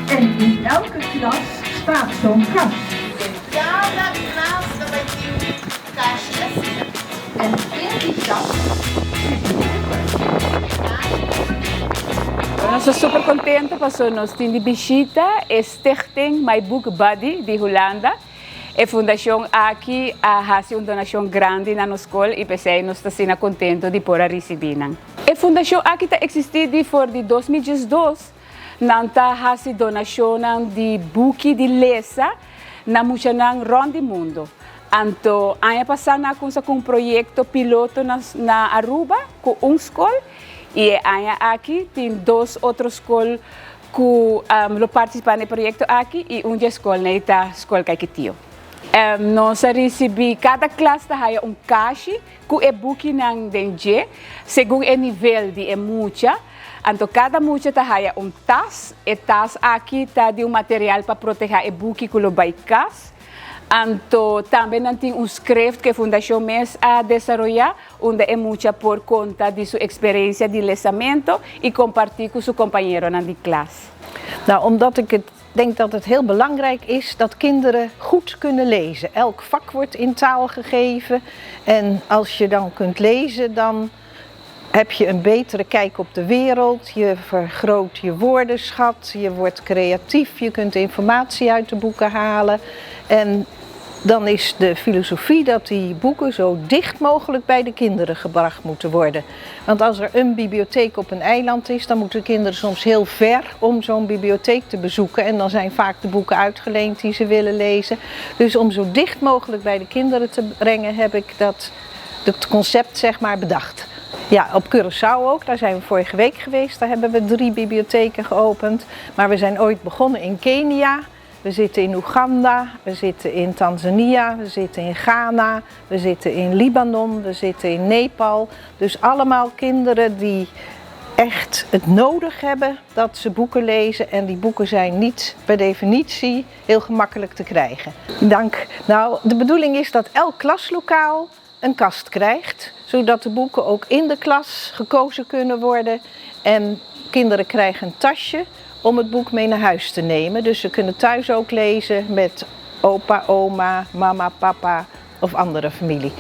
En in elke klas staat zo'n kast. Den kada klas ta bai tin kashi asina. En in die kast zitten boeken. Nos ta super contento paso nos tin di bishita e Stichting My Book Buddy di Hulanda. E fundacion aki a haci un donacion grandi na nos scol y p'esey nos ta asina contento di por a ricibi nan. E fundacion aki ta existi di for di 2012. Nan ta haci donacionnan di buki di lesa na muchanan rond di mundo. Anto aña pasa nan a cuminsa cu un proyecto piloto na Aruba cu un scol y e aña aki tin dos otro scol cu lo participa na e proyecto aki y un di e scolnan ta Scol Caiquetio. Nos a ricibi, cada klas ta haya un kashi cu e bukinan den dje, segun e nivel di e mucha. Anto cada mucha ta haya un tas. E tas aki ta di un material pa proteha e buki cu lo bay cas. Anto tambe nan tin un script cu e fundacion mes a desaroya, unda e mucha por conta di su experiencia di lesamento y comparti cu su compañeronan di klas. Nou, omdat ik het denk dat het heel belangrijk is dat kinderen goed kunnen lezen. Elk vak wordt in taal gegeven en als je dan kunt lezen, dan heb je een betere kijk op de wereld, je vergroot je woordenschat, je wordt creatief, je kunt informatie uit de boeken halen. En dan is de filosofie dat die boeken zo dicht mogelijk bij de kinderen gebracht moeten worden. Want als er een bibliotheek op een eiland is, dan moeten de kinderen soms heel ver om zo'n bibliotheek te bezoeken. En dan zijn vaak de boeken uitgeleend die ze willen lezen. Dus om zo dicht mogelijk bij de kinderen te brengen, heb ik dat concept bedacht. Ja, op Curaçao ook, daar zijn we vorige week geweest. Daar hebben we 3 bibliotheken geopend. Maar we zijn ooit begonnen in Kenia. We zitten in Oeganda, we zitten in Tanzania, we zitten in Ghana, we zitten in Libanon, we zitten in Nepal. Dus allemaal kinderen die echt het nodig hebben dat ze boeken lezen. En die boeken zijn niet per definitie heel gemakkelijk te krijgen. Dank. De bedoeling is dat elk klaslokaal een kast krijgt, zodat de boeken ook in de klas gekozen kunnen worden. En kinderen krijgen een tasje om het boek mee naar huis te nemen. Dus ze kunnen thuis ook lezen met opa, oma, mama, papa of andere familie.